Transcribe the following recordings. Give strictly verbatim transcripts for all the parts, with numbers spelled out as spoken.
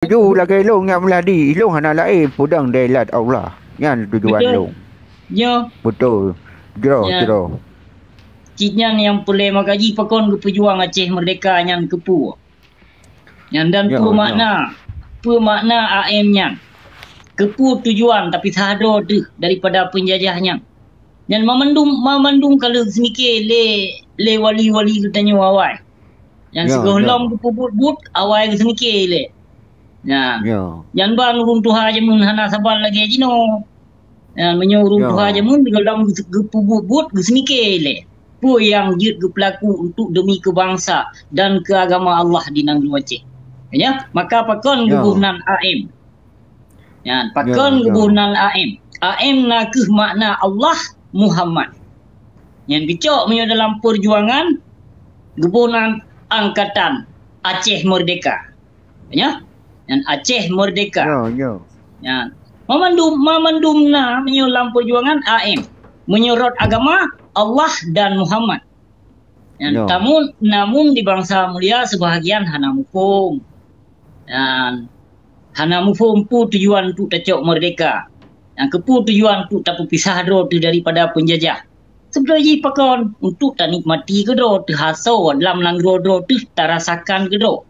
Tuju lagèe lôn nyan Mulyadi, ilôn hana laén peudong dèelat Allah. Nyan tujuan lôn. Nyoe. Beutôi. Jroh, jroh. Cit nyan nyang peureulèe maka jih pakon geupeujuang Aceh Merdeka nyan keupeue. Nyan dan peue makna, peue makna A M nyan. Keupeue tujuan tapi sadroe teuh daripada peunjajah nyan. Nyan mamandum, mamandum ka lheueh geuseumiké lé, lé wali-wali geutanyoe awai. Nyan sigohlom geupeubuet-buet awai geuseumiké lé. Nyan. Nyan ban ureueng tuha jameun hana saban lagèe jinoe. Nyan meunyoe ureueng tuha jameun sigohlom geupeubuet-buet geuseumiké lé. Peue nyang jeuet geupeulaku untuk demi keu bansa dan keu agama Allah di nanggroe Aceh. Ya, maka pakon geuboh nan A M. Nyan, pakon geuboh nan A M. A M na kheueh makna Allah Muhammad. Nyan geucok meunyoe dalam peujuangan geuboh nan Angkatan Aceh Merdeka. Ya? Nyan Aceh Merdeka. Nyan. Mamandum, mamandum na meunyoe lam peujuangan A M. Meunyoe rot agama Allah dan Muhammad. Nyan, namun, namun di bansa mulia sebahagian hana muphom. Nyan, hana muphom peue tujuan untuk tacok merdeka. Nyan keupeue tujuan untuk tapeupisah droe teuh daripada peunjajah. Seubeutoe jih pakon untuk tanikmati keudroe teuh asoe lam nanggroe droe teuh tarasakan keudroe.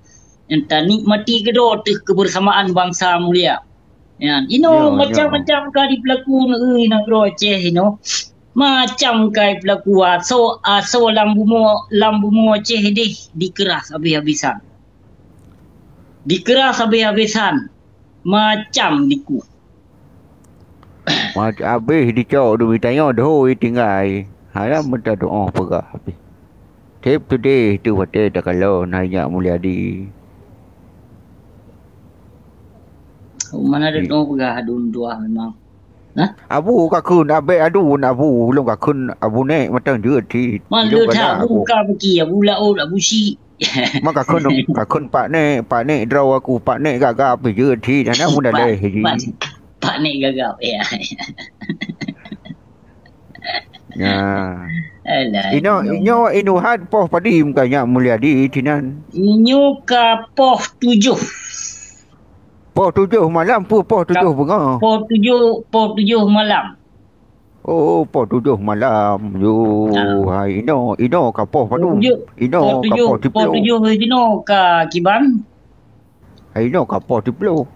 Nyan tanikmati keudroe teuh kebersamaan bansa mulia. Nyan, inoe macam-macam ka dipeulaku neu-eu nanggroe Aceh inoe. Macam kai peulaku asoe, asoe lam bumoe, lam bumoe Aceh deh dikeurah habéh-habésan. Dikeurah habéh-habésan. Macam dikueh. Macam habéh dicok dumi tanyoe dho tinggai. Hana meuta doa peugah habéh. Tiep tudeh tu watèe takalon hai nyak Mulyadi. Mana ada doa peugah adun tuah memang. Abu ka kheun abék adun abu, ulôn ka kheun abu nèk mantong jeuet cit. Man le that abu ka beuki, abu laôt, abu syik. Man ka kheun, ka kheun pak nèk, pak nèk droe aku, pak nèk gagap jeuet cit. Hana mun daleh jih. Pak nèk gagap, ya. Ya. Alah, inoe, inoe. Inoe inuhat poh padum ka nyak Mulyadi sinan? Inyoe ka poh tujoh. Poh tujoh malam peue poh tujoh beungoh? Poh tujoh, poh tujoh malam. Oh, poh tujoh malam. Yo, hai inoe, inoe ka poh padum? Inoe ka poh tujoh. Poh tujoh, poh tujoh inoe ka kiban? Hai inoe ka poh tujoh.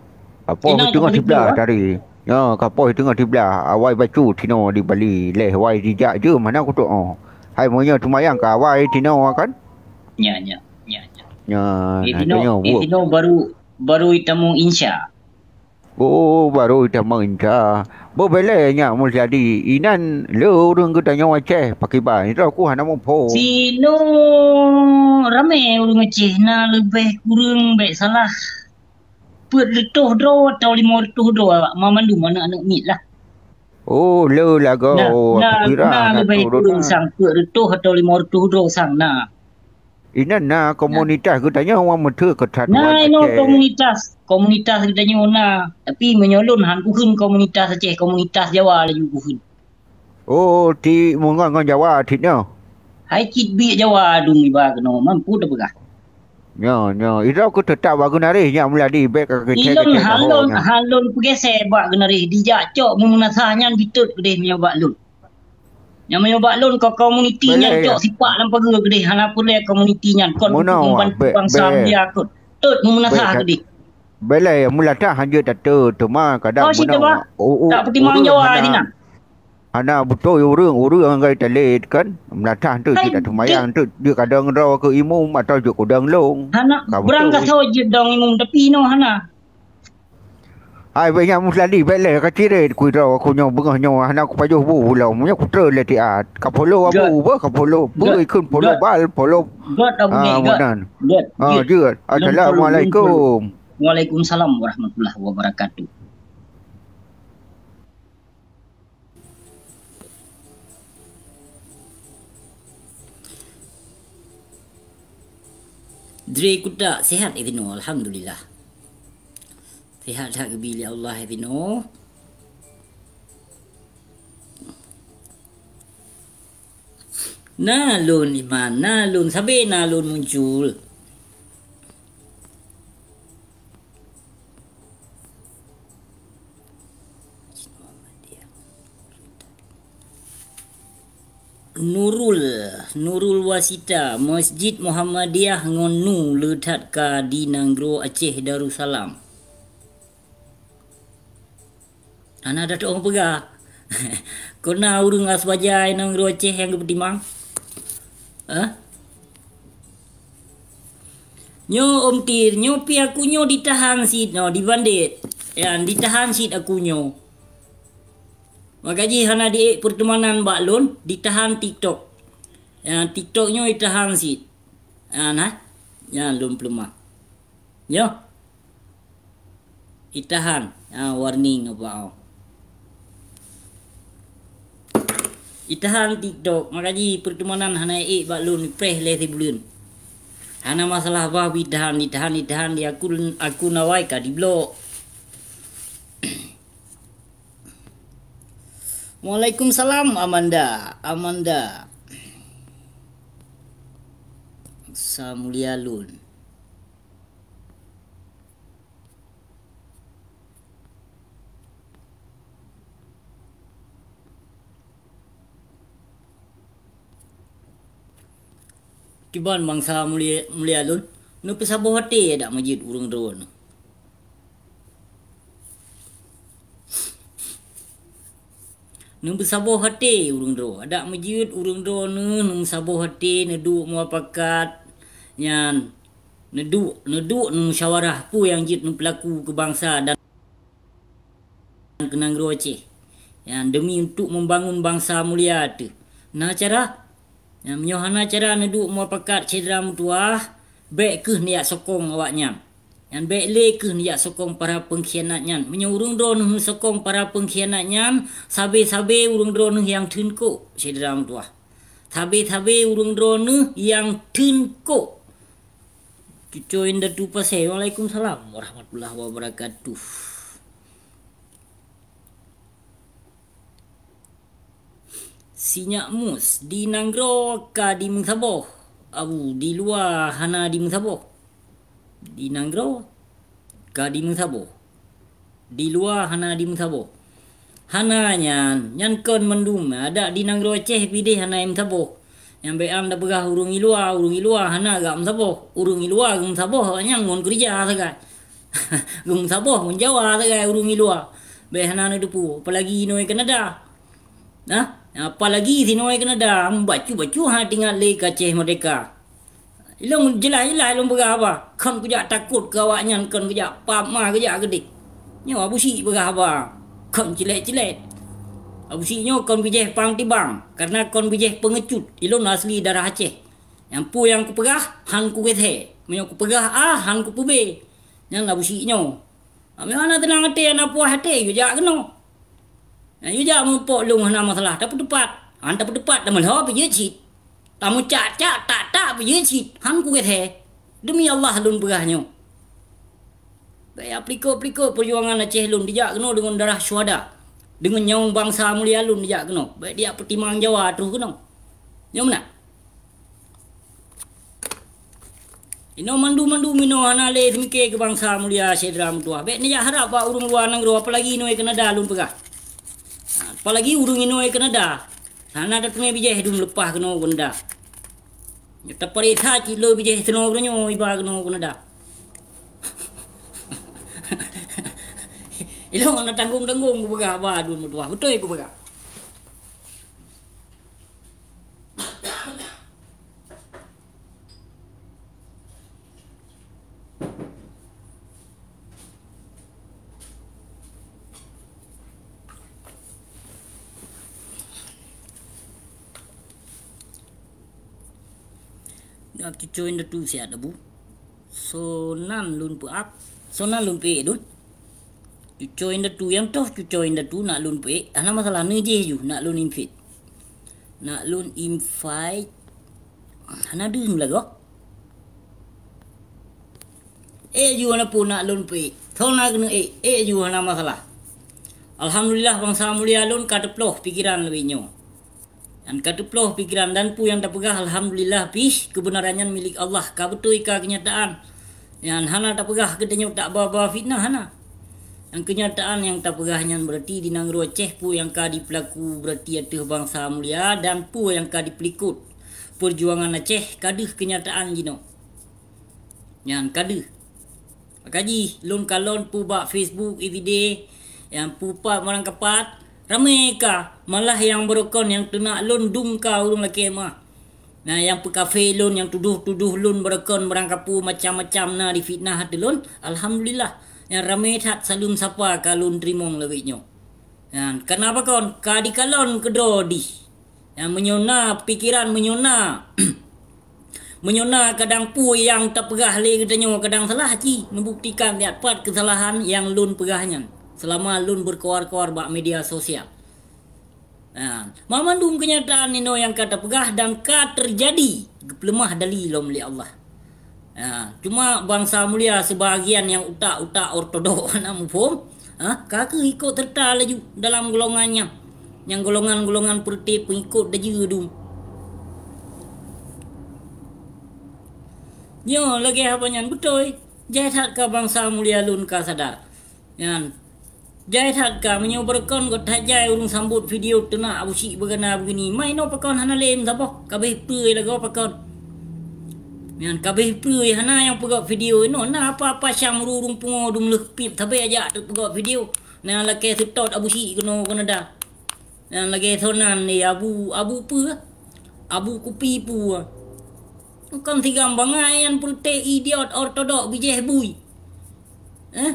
Ka poh teungoh siblaih tadi. Ya, ka poh teungoh siblaih. Awai bacut inoe di Bali. Leh awai jijak jeuem hana kutok. Hai meunyoe seumayang ka awai inoe kan? Ya, ya, ya, ya. Ya, inoe baru Baru itamong insya. Oh, baru itamong insya. Beu bèlè nyak Mulyadi, inan le ureueng geutanyoe Aceh pakriban. Itu aku hana muphom. Sinoe ramè ureueng Aceh, na leubeh kureueng bèk salah peuet reutôh droe atau limong reutôh droe awak mamandum aneuk-aneuk miet lah. Oh, le lagoe. Na, na leubeh kureueng sang peuet reutôh atau limong reutôh droe sang na. Inan na komunitas geutanyoe nyang meuteue keu that. Na inoe komunitas, komunitas geutanyoe na. Tapi meunyoe lôn han kukheun komunitas Aceh, komunitas Jawa laju kukheun. Oh, ti meungon ngon Jawa cit nyoe. Hai cit biek Jawa dum iba keunoe, mampu tapeugah. Nyoe, nyoe. Idroe keu teutap bak geunaréh nyak Mulyadi bèk ka keucé-keucé tahô nyoe. Ilôn han lôn peugeusé bak geunaréh dijak cok meumeunasah nyan ditot keudeh meunyoe bak lôn. Nyang meunyoe bak lôn, ko-, komuniti nyan cok sipak lam pageue keudeh, hana peureulèe komuniti nyan kon untuk membantu bansa mulia kot. Tot meumeunasah keudeh. Bèlè meulatah hanjeuet tatot, teuma kadang meunoe. Tak peutimang Jawa sinan. Hana beutôi ureueng, ureueng anggai talét kan. Meulatah tu cit seumayang tu jeuet kadang droe keu imum atau jeuet kudang long. Hana, beurangkasoe jeuet dong imum tapi inoe hana. Hai, bèk nyak Mulyadi, bèk lé ka cirét keu droe aku nyoe beungoh nyoe hana kupajoh bu lom. Nyoe kutrön lé tiat. Ka polo abu beuh, ka polo. Beuh ikheun polo bal, polo. Göt abu nyoe, göt. Göt. Ah, jeuet. Assalamualaikum. Waalaikumsalam warahmatullahi wabarakatuh. Dre kutak sihat itinoe, alhamdulillah. Sihat that geubi lé Allah itinoe. Na lôn iman, na lôn sabe, na lôn muncul. Nurul, Nurul Wasita, Masjid Muhammadiyah ngon nu le that ka di nanggroe Aceh Darussalam. Hana tatu'oh peugah. Kon na ureuëng Asbaja nanggroe Aceh nyang geupeutimang? Hah? Nyoe Om Tir, nyoe pi aku nyoe ditahan cit nyoe, dibandit. Nyan, ditahan cit aku nyoe. Maka jih hana diék peuteumanan bak lôn, ditahan TikTok. Nyan, TikTok nyoe ditahan cit. Nyan, ha? Nyan lôn peuleumah. Nyoe. Itahan. Ha, warning apa, oh. Itahan TikTok, maka jih peuteumanan hana ék bak lôn preh lé sibuleuen. Hana masalah bah itahan, itahan, itahan di akun, akun awai ka diblok. Waalaikumsalam, Amanda, Amanda. Sa mulia lôn. Kiban bansa mulia, mulia lôn, neupeusaboh até adak meujeuet ureuëng droeneuh. Neupeusaboh até ureuëng droe. Adak meujeuet ureuëng droeneuh neupeusaboh até, neuduek muapakat nyan, neuduek, neuduek neumusyawarah peue nyang jeuet neupeulaku keu bansa dan keu nanggroe Aceh. Nyan demi untuk membangun bansa mulia teuh. Na cara? Nyan meunyoe hana cara neuduek muapakat syedara meutuwah, bék kheueh neujak sokong awaknyan. Nyan bék lé kheueh neujak sokong para pengkhianat nyan. Meunyoe ureuëng droeneuh neusokong para pengkhianat nyan, sabe-sabe ureuëng droeneuh nyang theun kok, syedara meutuwah. Sabe-sabe ureuëng droeneuh nyang theun kok. Cucoe Indatu Pasé, waalaikumsalam warahmatullahi wabarakatuh. Sinyak mus, di nanggroe ka dimeusaboh. Abu, di luwa hana dimeusaboh. Di nanggroe ka dimeusaboh. Di luwa hana dimeusaboh. Hana nyan, nyan kon mandum. Adak di nanggroe Aceh pideh hana meusaboh. Nyang bék an tapeugah ureuëng i luwa, ureuëng i luwa hana gak meusaboh. Ureuëng i luwa geumeusaboh awaknyan ngon keureuja sagai. Geumeusaboh ngon Jawa sagai ureuëng i luwa. Bék hana neuteupeue, apalagi inoe Kanada. Nah, apalagi sinoe Kanada, bacut-bacut ha teuingat lé keu Aceh Merdeka. Ilong jeulaih-jeulaih lôn peugah haba, kon kujak takot keu awaknyan, kon kujak pap ma kujak keudeh. Nyoe Abu Syik peugah haba, kon cilet-cilet. Abu Syik nyoe kon bijéh pang tibang, karena kon bijéh peungecut. Ilôn asli darah Aceh. Nyang peue nyang kupeugah, han kugesé. Meunyoe kupeugah A, han kupeubé. Nyan Abu Syik nyoe. Meunyoe hana teunang até, hana puah até, yue jak keunoe. Nah, yue jak meupok lôn hana masalah, tapeuteupat. Han tapeuteupat, tameulho pih jeuet cit. Tameucak-cak, tak-tak pih jeuet cit. Han kugesé. Demi Allah lôn peugah nyoe. Bék jak peulikot-peulikot peujuangan Aceh lôn, dijak keunoe deungon darah syuhada. Deungon nyawöng bansa mulia lôn dijak keunoe. Bék dijak peutimang Jawa troh keunoe. Nyoe meunan. Inoe mandum-mandum inoe hana lé teumike keu bansa mulia syedara meutuwah. Bék neujak harab bak ureuëng luwa nanggroe, apalagi inoe Kanada lôn peugah. Ha, apalagi ureuëng inoe Kanada. Hana tateumé bijéh dum leupah keunoe Kanada. Tapareksa cit le bijéh sinoe keunoe iba keunoe Kanada. Ilong hana tanggong-tanggong kupeugah haba dum meutuwah. Beutôi kupeugah. Dak cucoe indatu siat Abu. Sonan lôn peuap, sonan lôn peuék dun. Cucoe indatu nyang toh, cucoe indatu nak lôn peuék, hana masalah, neujih ju nak lôn invite. Nak lôn invite, hana deuh lagak. Ék ju hana peue nak lôn peuék, sonan keuneuk ék, ék ju hana masalah. Alhamdulillah bansa mulia lôn ka teuploh pikiran lagée nyoe. Dan ka teuploh pikiran dan peue nyang tapeugah, alhamdulillah pih, keubeunaran nyan milék Allah, ka beutôi ka keunyataan. Nyan hana tapeugah geutanyoe tak ba-ba fitnah, hana. Nyang keunyataan nyang tapeugah nyan, beurati di nanggroe Aceh peue nyang ka dipeulaku beurati ateueh bansa mulia dan peue nyang ka dipeulikot peujuangan Aceh ka deuh keunyataan jinoe. Nyan ka deuh. Maka jih lôn kalon peue bak Facebook everyday, nyang peue pat barang kapat, ramé ka, malah nyang beurukon nyang teunak lôn dum ka ureuëng lakée meuah. Na nyang peukafe lôn, nyang tudoh-tudoh lôn beurukon barang kapeue macam-macam na difitnah ateueh lôn, alhamdulillah. Nyang ramé that saleuem sapa ka lôn teurimong lagée nyoe. Nyan, kana pakon ka dikalon keudroe dih. Nyan, meunyoe na pikiran, meunyoe na, meunyoe na kadang peue nyang tapeugah lé geutanyoe kadang salah, ci neubuktikan lihat pat keusalahan nyang lôn peugah nyan seulama lôn beukoar-koar bak media sosial. Ha, mamandum keunyataan inoe nyang ka tapeugah dan ka teujadi, geupeuleumah dali lom lé Allah. Ha, cuma bansa mulia seubahagian nyang utak-utak ortodok hana muphom, ha, ka keuh ikot seureuta laju dalam golongan nyan. Nyang golongan-golongan peureute peungikot dajeue dum. Nyoe lagée haba nyan beutôi, jai that ka bansa mulia lôn ka sadar. Nyan, jai that ka, meunyoe beurukon göt that jai ureuëng sambot video teunak Abu Syik beugana beugini, ma inoe pakon hana lé meusaboh, kabeh peue lagoe pakon. Nyan, kabeh peue hana nyang peugöt video inoe, na apa-apa syam ureuëng pungo dum leuh piep sabe ajak teuk peugöt video. Na lakée seutot Abu Syik keunoe Kanada. Nyan lagée sonan ni Abu, Abu peue? Abu Kupi peue? Kon sigam bangai nyan peureute idiot ortodok bijéh bui. Eh?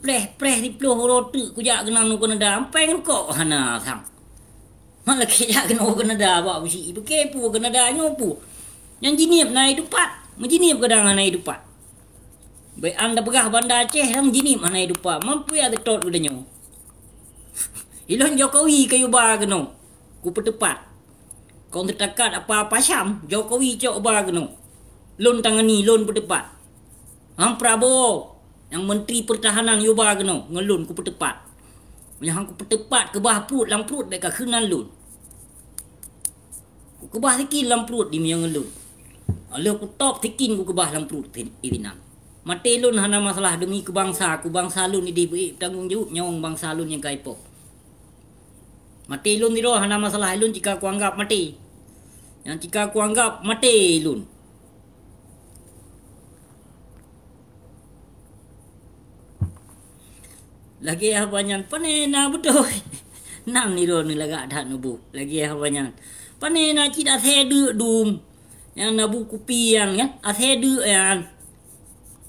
Preh-preh siploh uroe teuk kujak keunan u Kanada, ampeng rukok hana sang. Malah kejak keunoe u Kanada bak beusi, ipeukée peue Kanada nyoe peue. Nyang jinieb na idupat, meujinieb kadang hana idupat. Bék an tapeugah Banda Aceh nyang jinieb hana idupat, mampu ya teutot geutanyoe. Ilôn Jokowi kayue ba keunoe, kupeuteupat. Kon teutakat apa-apa syam, Jokowi cok ba keunoe. Lôn tangani, lôn peuteupat. Hang Prabowo, nyang Menteri Pertahanan yue ba keunoe, ngon lôn kupeuteupat. Meunyoe hang kupeuteupat keubah pruet lam pruet bék ka keunan lôn. Kukeubah sikin lam pruet di meunyoe ngon lôn. Lheueh kutôb sikin kukeubah lam pruet inan. Maté lôn hana masalah demi keu bansa, keu bansa lôn idéh beuék tanggong jaweueb nyawöng bansa lôn nyang ka ipoh. Maté lôn sidroe hana masalah, lôn cit ka kuanggab maté. Nyang cit ka kuanggab maté lôn. Lagée haba nyan, pane na beutôi. Nan nirôn lagak that nubu. Lagée haba nyan, pane na cit asée deuk dum. Nyang na bu kupi nyan kan, asée deuk nyan.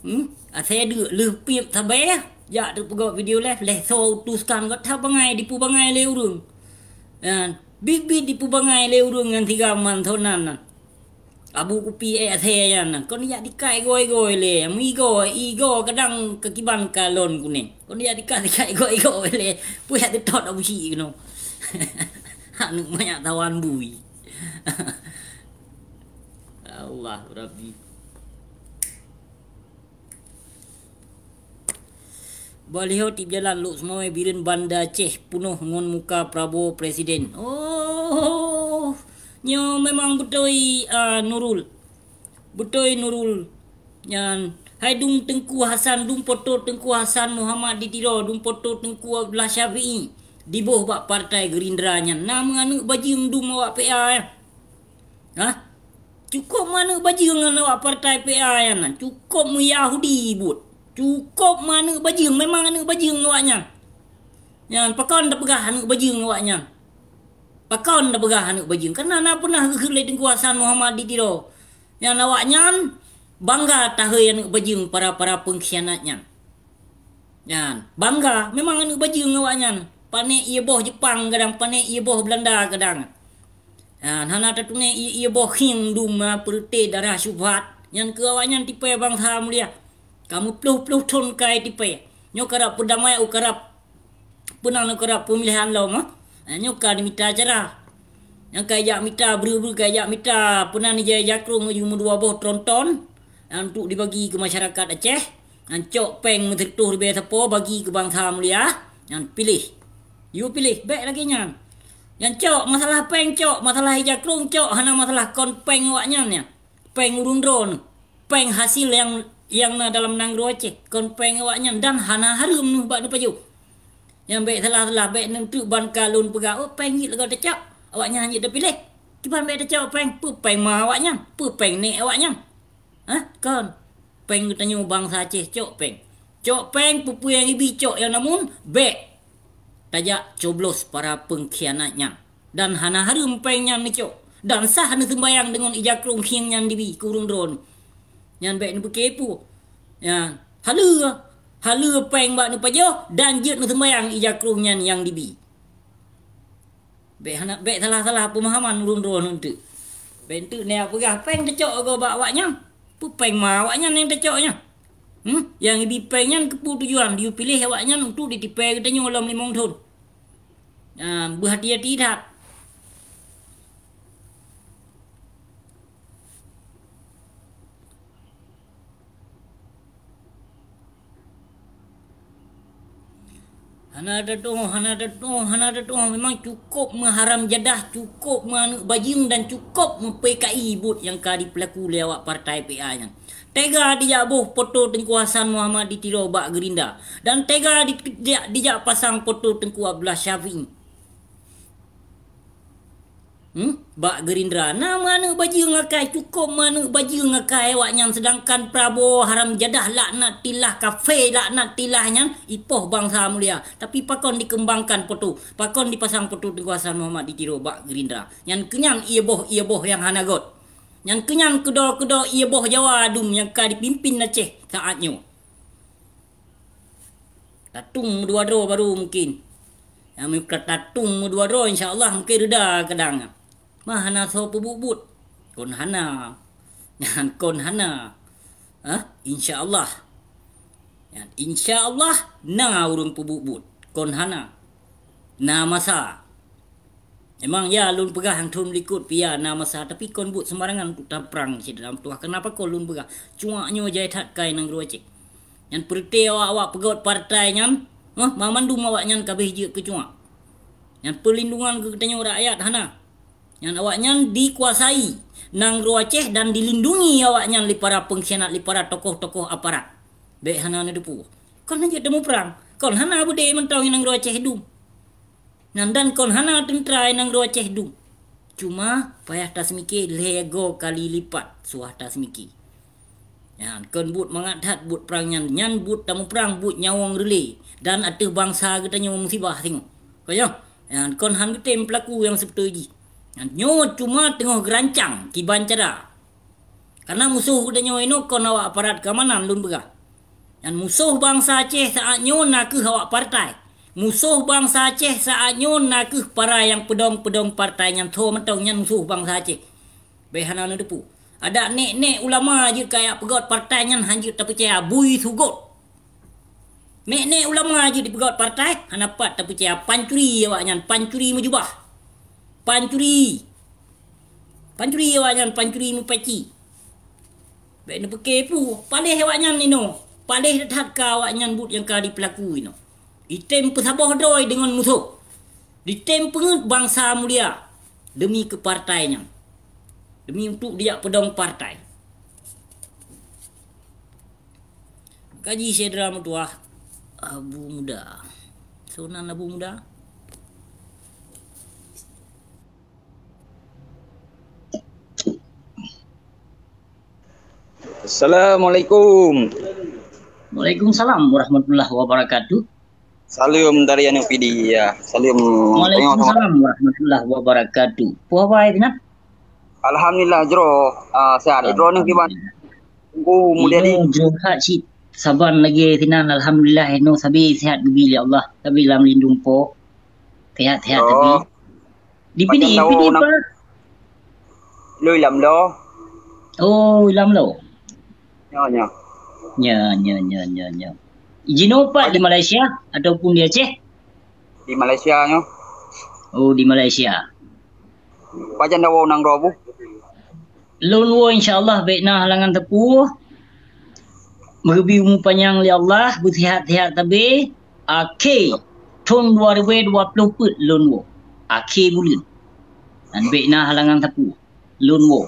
Hmm? Asée deuk leuh piep sabe, jak teupeugöt video leh, leh soe utus kan göt that bangai dipeubangai lé ureuëng. Nyan, bit-bit dipeubangai lé ureuëng nyan sigaman sonan nan. Abu kupi ék asée nyan, kon jak dikat igoe-igoe lé, meuigoe, igoe kadang keukiban kalon kunéng. Kon jak dikat, dikat igoe-igoe lé, peue jak teutot Abu Syik keunoe. Aneuk manyak tawan bui. Allah Rabbi. Baliho tieb jalan Lhokseumawe Bireuen Banda Aceh peunoh ngon muka Prabowo Presiden. Oh, nyoe memang beutôi, ah, Nurul. Beutôi Nurul. Nyan, hai dum Teungku Hasan, dum poto Teungku Hasan Muhammad di Tiro, dum poto Teungku Abdullah Syafi'i diboh bak Partai Gerindra nyan. Na meuaneuk bajeueng dum awak P A nyan. Hah? Cukôp meuaneuk bajeueng ngon awak partai P A nyan, cukôp meuyahudi buet. Cukôp meuaneuk bajeueng, memang aneuk bajeueng awaknyan. Nyan, pakon tapeugah aneuk bajeueng awaknyan? Pakon tapeugah aneuk bajeueng? Kareuna na peunah geukheun lé Teungku Hasan Muhammad di Tiro. Nyan awaknyan bangga tahôi aneuk bajeueng para-para peungkhianat nyan. Nyan, bangga, memang aneuk bajeueng awaknyan. Pané ié boh Jepang kadang, pané ié boh Beulanda kadang. Nyan, hana tatuné ié, ié boh khieng dum, ah, peureute darah syubhat. Nyan keu awaknyan tipée bansa mulia. Ka meuploh-ploh thon kai tipée. Nyoe karab peudamai u karab, peunang u karab peumilihan lom, ah. Nyoe ka dimita cara. Nyang ka ijak mita, breueh-breueh ka ijak mita, peunang ijai jakrong laju meudua boh tronton. Nyan untuk dibagi keu masyarakat Aceh. Nyan cok péng meusiratoh ribée sapo bagi keu bansa mulia, nyan piléh. Yue piléh, bék lagée nyan. Nyan cok masalah péng cok, masalah ija krong cok, hana masalah kon péng awaknyan nyan. Péng ureuëng droeneuh. Péng hasil nyang, nyang na dalam nanggroe Aceh, kon péng awaknyan dan hana hareuem neuh bak neupajoh. Nyang bék salah-salah, bék neutreuk ban ka lôn peugah, "Oh, péng jeuet lagèe teucok." Awaknyan jeuet teupiléh. Kiban bék teucok péng, peue péng ma awaknyan, peue péng nèk awaknyan. Hah? Kon. Péng geutanyoe bansa Aceh cok péng. Cok péng, peue-peue nyang ibi cok nyang namun, bék tajak coblos para peungkhianat nyan. Dan hana hareuem péng nyan neucok. Dan sah neuseumbayang deungon ija krong khieng nyan dibi keu ureueng droeneuh. Nyan bék neupeuke peue. Nyan, haleue, haleue péng bak neupajoh dan jeuet neuseumbayang ija krong nyan nyang dibi. Bék hana, bék salah-salah peumahaman ureueng droeneuh teuk. Bék teuk neupeugah péng teucok goe bak awaknyan. Peue péng ma awaknyan nyang teucok nyan? Hmm? Nyang ibi péng nyan keupeue tujuan? Jiyue piléh awaknyan untuk jitipée geutanyoe lom limong thon. Nyan, beuhati-hati that. Hana teutuoh, hana teutuoh, hana teutuoh. Memang cukôp meuharam jadah, cukôp meuaneuk bajeueng dan cukôp meu-P K I buet nyang ka jipeulaku lé awak partai P A nyan. Tega dijak boh poto Teungku Hasan Muhammad di Tiro bak Gerindra dan tega di, dijak, dijak pasang poto Teungku Abdullah Syafi'i. Hmm? Bak Gerindra na meuaneuk bajeueng akai, cukôp meuaneuk bajeueng akai awaknyan, seudangkan Prabowo haram jadah laknatillah, kafé laknatillah nyan ipoh bansa mulia. Tapi pakon dikeumbangkan poto, pakon dipasang poto Teungku Hasan Muhammad di Tiro bak Gerindra? Nyan keunyan ié boh-ié boh nyang hana göt. Nyan keunyan keudo-keudo ié boh Jawa dum nyang ka jipimpin Aceh saat nyoe. Tatung meudua droe baru mungkin. Nyang meuka tatung meudua droe, insya Allah mungkin reda keudang. Mah hana soe peubuet-buet. Kon hana. Nyan kon hana. Hah? Insya Allah. Nyan insya Allah na ureueng peubuet-buet. Kon hana. Na masa. Memang ya, lôn peugah nyang thôn likot pih ya na masa, tapi kon buet sembarangan untuk taprang syedara meutuwah. Kenapa kon lôn peugah? Cuak nyoe jai that kai nanggroe Aceh. Nyan peureuté awak-awak peugöt partai nyan, mah, banmandum awaknyan ka abéh jeuet keu cuak. Nyan peulindungan keu geutanyoe rakyat hana. Nyan awaknyan dikuasai nanggroe Aceh dan dilindungi awaknyan lé para pengkhianat, lé para tokoh-tokoh aparat. Bék hana neuteupeue. Kon hanjeuet teumuprang. Kon hana beudé mantong nanggroe Aceh dum. Nyan dan kon hana teuntra nanggroe Aceh dum. Cuma payah taseumiké lhée go kali lipat suah taseumiké. Nyan kon buet mangat that buet prang nyan, nyan buet tamuprang, buet nyawöng reulée dan ateueh bansa geutanyoe musibah singoh. Ka nyoe, nyan kon han geutem peulaku nyang seubeutôi jih. Nyan nyoe cuma teungoh geurancang kiban cara. Karena musoh geutanyoe inoe kon awak aparat keamanan lôn peugah. Nyan musoh bansa Aceh saat nyoe na kheueh awak partai. Musoh bansa Aceh saat nyoe na kheueh para nyang peudong-peudong partai nyan, tho mantong nyan musoh bansa Aceh. Bék hana neuteupeue. Adak nek-nek ulama jeuet kajak peugöt partai nyan han jeuet tapeucaya, bui sugot. Nek-nek ulama jeuet jipeugöt partai, hana pat tapeucaya, pancuri awaknyan, pancuri meujubah. Pancuri. Pancuri awaknyan, pancuri meupaci. Bék neupeuke peue, paléh awaknyan inoe. Paléh that ka awaknyan buet nyang ka jipeulaku inoe. Jitem peusaboh droe deungon musoh. Jitem peungeuet bansa mulia deumi keu partai nyan. Deumi untuk dijak peudong partai. Kaji syedara meutuwah Abu Muda. Soe nan Abu Muda? Assalamualaikum. Waalaikumsalam warahmatullahi wabarakatuh. Salam dari aneuk Pidie, ya. Salam. Waalaikumsalam warahmatullahi wabarakatuh. Puah bai, Tina? Alhamdulillah, jroh. Ah, sehat. Jroh ni kiban? Tunggu mulia ni. Jroh hat cit. Saban lagi, Tina. Alhamdulillah, inoe sabe sehat geubi lé Allah. Sabe lam lindung Po. Sehat-sehat sabe. Di Pidie, Pidie, Pak? Lôn lam lo. Oh, lam lo. Nyo, nyo. Nyo, nyo, nyo, nyo, nyo. Jinoe pat di Malaysia ataupun di Aceh? Di Malaysia nyo. Oh, di Malaysia. Pajan dawa nanggroe bu? Lôn woe insya Allah bék na halangan teupeu. Meugeubi umu panyang lé Allah, beusihat-sihat sabe. Akhé thon dua ribu dua puluh peuet lôn woe. Akhé buleuen. Dan bék na halangan teupeu. Lôn woe.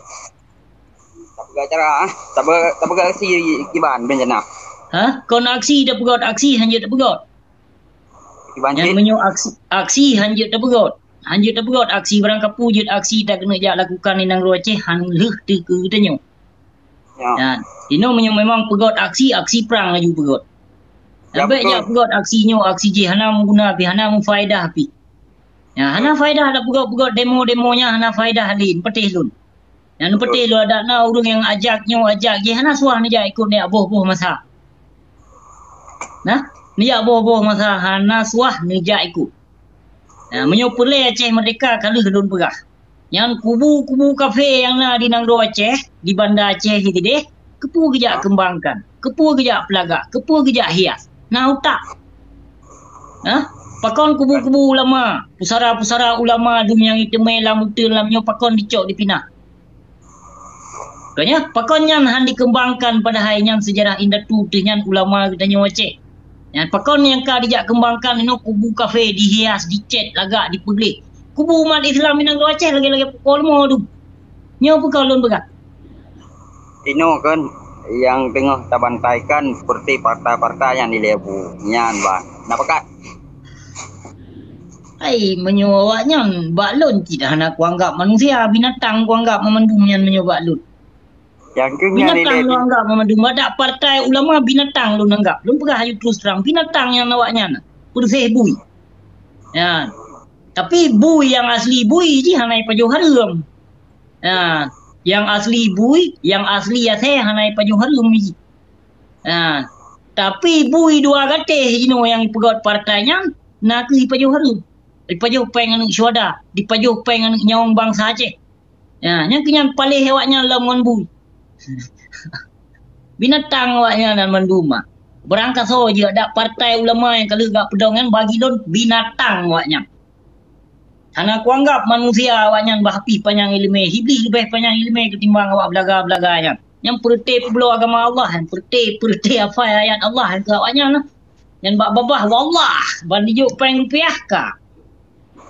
Tapeugah cara, ah. Tapeugah, tapeugah aksi kiban bencana. Ha? Kon aksi tapeugah aksi, hanjeuet tapeugah. Nyan meunyoe aksi, aksi hanjeuet tapeugot. Hanjeuet tapeugot aksi barangkapeue jeuet aksi takeuneuk jak lakukan di nanggroe Aceh han lheueh teuh keu geutanyoe. Ya. Nyan, inoe meunyoe memang peugot aksi, aksi prang laju peugot. Ya, betul. Jak peugot aksi nyoe, aksi jih hana meuguna pih, hana meufaedah pih. Ya, hana faedah tapeugot-peugot demo-demo nyan, hana faedah lé, patéh lôn. Nyan patéh lôn adak na ureuëng nyang ajak nyoe, ajak jih hana suah neujak ikot neujak boh-boh masa. Nah, neujak boh-boh masa hana suah neujak ikot. Nah, meunyoe peureulée Aceh merdeka ka lheueh lôn peugah. Nyan kubu-kubu kafé nyang na di nanggroe Aceh, di Banda Aceh sideh, keupeue geujak keumbangkan, keupeue geujak peulagak, keupeue geujak hias. Na utak. Hah? Pakon kubu-kubu ulama, pusara-pusara ulama dum nyang jiteumé lam uteuen lam nyoe pakon jicok jipinah? Kanya, pakon nyan han dikeumbangkan padahai nyan seujarah indatu teuh nyan ulama geutanyoe Aceh. Nyan pakon nyang ka dijak keumbangkan inoe kubu kafé dihias, dicet lagak, dipeugleh. Kubu umat Islam inong Aceh lagée-lagée pukon limo tu. Nyoe peue ka lôn peugah. Inoe kan nyang teungoh tabantaikan seperti partai-partai nyang dilée bu nyan ban. Na pakat? Ai, meunyoe awaknyan bak lôn cit hana kuanggap manusia, binatang kuanggap mamandum nyan meunyoe bak lôn. Nyang keu nyan binatang lôn anggap mamandum. Adak partai ulama binatang lôn anggap. Lôn peugah aju terus terang, binatang nyan awaknyan. Peureuseh bui. Ya. Tapi bui nyang asli bui jih hana ipajoh hareuem. Ya. Nyang asli bui, nyang asli asée hana ipajoh hareuem jih. Ha, tapi bui dua gatéh jinoe nyang ipeugot partai nyan na kheueh ipajoh hareuem. Ipajoh péng aneuëk syuhada, ipajoh péng aneuëk nyawöng bansa Aceh. Ha, nyang keu nyan paléh awaknyan lom ngon bui. Binatang awaknyan nan mandum. Barangkasoe jih adak partai ulama nyang ka lheueh gak peudong nyan bagi lôn binatang awaknyan. Hana kuanggap manusia awaknyan bah pih panyang iéleumé, Iblih leubeh panyang iéleumé ketimbang awak beulaga-beulaga nyan. Nyang peureute peubloe agama Allah, nyang peureute, peureute hafai ayat Allah nyang keu awaknyan lah. Nyan bak babah, wallah, ban dijok péng rupiah ka.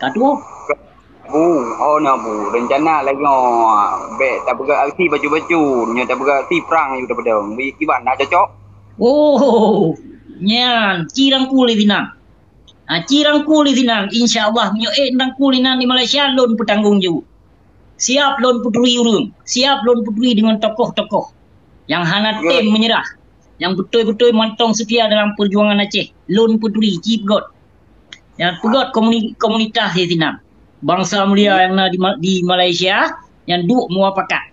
Ka tuwoe. Bu, oh na bu, rencana lagée nyoe, bék tapeugah aksi bacut-bacut, nyoe tapeugah aksi prang aju tapeudong. Beu kiban na cocok? Oh, nyan, ci rangkul di sinan. Ha, ci rangkul di sinan, insya Allah meunyoe ék rangkul inan di Malaysia, lôn peutanggong jaweueb. Siab lôn peuturi ureuëng, siab lôn peuturi deungon tokoh-tokoh nyang hana tem meunyeurah, nyang beutôi-beutôi mantong seutia dalam peujuangan Aceh. Lôn peuturi ci peugot. Nyang peugot komuni-, komunitas di sinan. Bansa mulia nyang na di Ma-, di Malaysia nyang duek muapakat.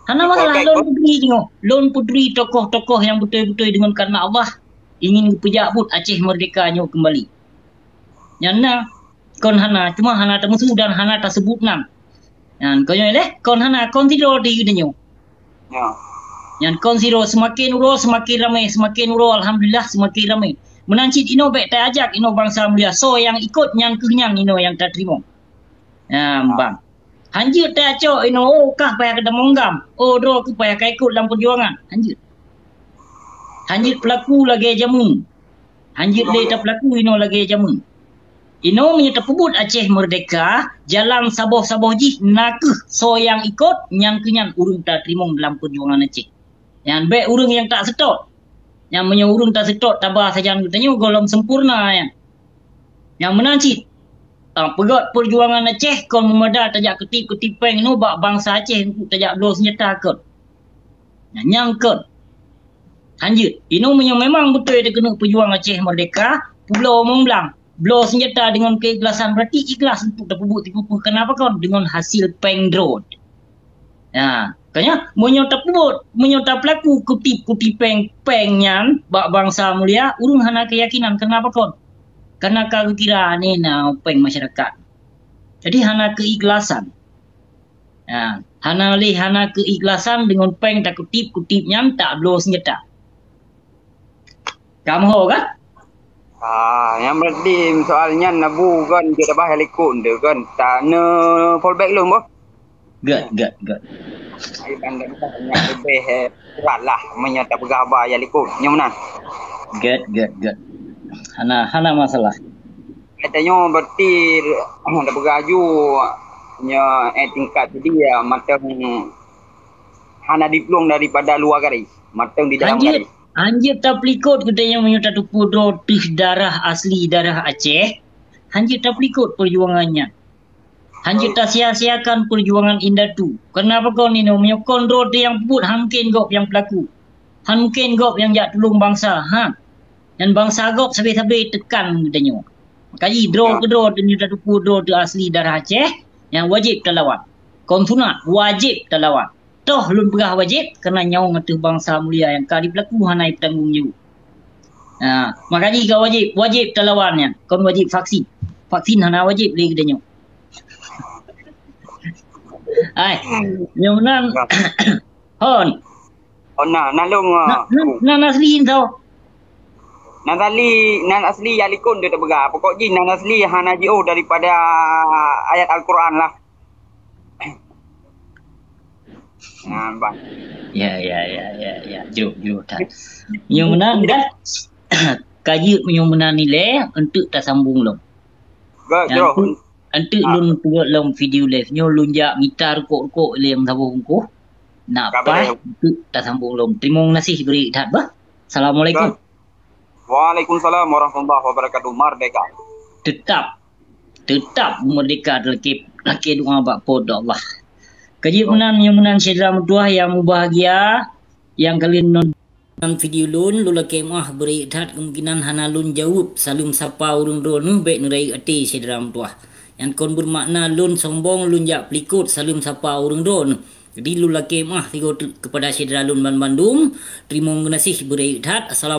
Hana masalah, lôn peuturi jinoe. Lôn peuturi tokoh-tokoh nyang beutôi-beutôi deungon kareuna Allah ingin geupeujak buet Aceh merdeka nyoe keumbali. Nyan na, kon hana, cuma hana tameusu dan hana taseubut nan. Nyan, kon nyoe lé, kon hana, kon sidroe di geutanyoe. Ya. Nyan kon sidroe, seumaken uroe seumaken ramé, seumaken uroe alhamdulillah seumaken ramé. Meunan cit inoe bék tajak inoe bansa mulia, soe nyang ikot nyan kheueh nyan inoe nyang tateurimong. Nyan, bang. Hanjeuet tacok inoe, oh, kah payah keutamong gam. Oh, droe keuh payah kaikot lam peujuangan. Hanjeuet. Hanjeuet peulaku lagée jameun. Hanjeuet lé tapeulaku inoe lagée jameun. Inoe meunyoe tapeubuet Aceh merdeka, jalan saboh-saboh jih na kheueh soe nyang ikot, nyan kheueh nyan ureuëng tateurimong dalam peujuangan Aceh. Nyan bék ureuëng nyang tak seutôt. Nyan meunyoe ureuëng tak seutôt taba sajan geutanyoe gohlom sempurna nyan. Nyang meunan cit, ah, peugot peujuangan Aceh kon meumada tajak keutip-keutip péng nyoe bak bansa Aceh untuk tajak bloe seunjata kon. Nyan nyang kon. Hanjeuet, inoe meunyoe memang beutôi takeuneuk peujuang Aceh merdeka, publoe Mont Blanc, bloe seunjata deungon keuikhlasan, berarti ikhlas untuk tapeubuet tipu-tipu, kenapa kon? Deungon hasil péng droe. Nah, kanya meunyoe tapeubuet, meunyoe tapeulaku kutip-kutip péng, péng nyan bak bansa mulia, ureuëng hana keuyakinan. Kenapa kon? Karena ka geukira nyan na péng masyarakat. Jadi hana keuikhlasan. Nah, hana lé hana keuikhlasan deungon péng takutip-kutip nyan tabloe seunjata. Kamoe ho kan? Ah, nyang berarti soal nyan na bu kan jeuet abah likot tu kan. Tak ne fallback lom boh. Gét, gét, gét. Ai bandar nyan lebih, eh, berat lah meunyoe tapeugah ba ya likot. Nyoe meunan. Gét, gét, gét. Hana, hana masalah. Kata nyoe berarti tapeugah aju nyoe, eh, tingkat jadi ya matang hana diplueng daripada luar garis, matang di dalam garis. Hanjeuet tapeulikot geutanyoe meunyoe tateupeue droe teuh darah asli, darah Aceh. Hanjeuet tapeulikot peujuangan nyan. Hanjeuet tasia-siakan peujuangan indatu. Keunapa kon inoe? Meunyoe kon droe teuh nyang peubuet, han mungken gob nyang peulaku. Han mungken gob nyang jak tulông bansa, ha. Dan bansa gob sabe-sabe teukan geutanyoe. Maka jih droe keu droe teuh meunyoe tateupeue droe teuh asli darah Aceh, nyan wajéb talawan. Kon sunat, wajéb talawan. Toh lôn peugah wajéb, kareuna nyoe ateueh bansa mulia nyang ka jipeulaku hana jipeutanggong jaweueb. Ha, maka jih ka wajéb, wajéb talawan nyan, kon wajéb vaksin. Vaksin hana wajéb lé geutanyoe. Ai, nyoe nan. Hon. Oh, na, na lôn, na, ah, na, na asli tho. Na asli, na asli ya likon dia terpegang. Pokok jih na asli hana jiôh daripada ayat Al-Quran lah. Nah, bah. Ya, ya, ya, ya, ya. Jroh, jroh that. Nyoe meunan kan? Ka jeuet meunyoe meunan ilée, enteuk tasambong lom. Ga, jroh. Enteuk, enteuk lôn peugot lom video live. Nyoe lôn jak mita rukok-rukok ilée nyang saboh bungkôh. Nak paih, enteuk tasambong lom. Teurimong gaséh bri that bah. Assalamualaikum. Waalaikumsalam warahmatullahi wabarakatuh. Merdeka. Teutap, teutap merdeka lakée, lakée doa bak Po teu Allah. Ka jeuet meunan, nyoe meunan syedara meutuwah nyang mubahgia, nyang ka lheueh nonton video lôn, lôn lakée meuah beureuek that kemungkinan hana lôn jaweueb saleuem sapa ureuëng droeneueh bék neurayeuk até syedara meutuwah. Nyan kon beumakna lôn sombong, lôn jak peulikot saleuem sapa ureuëng droeneueh. Jadi lôn lakée meuah sigoe teuk keupada syedara lôn banmandum. Teurimong geunaséh beureuek that. Assalamualaikum.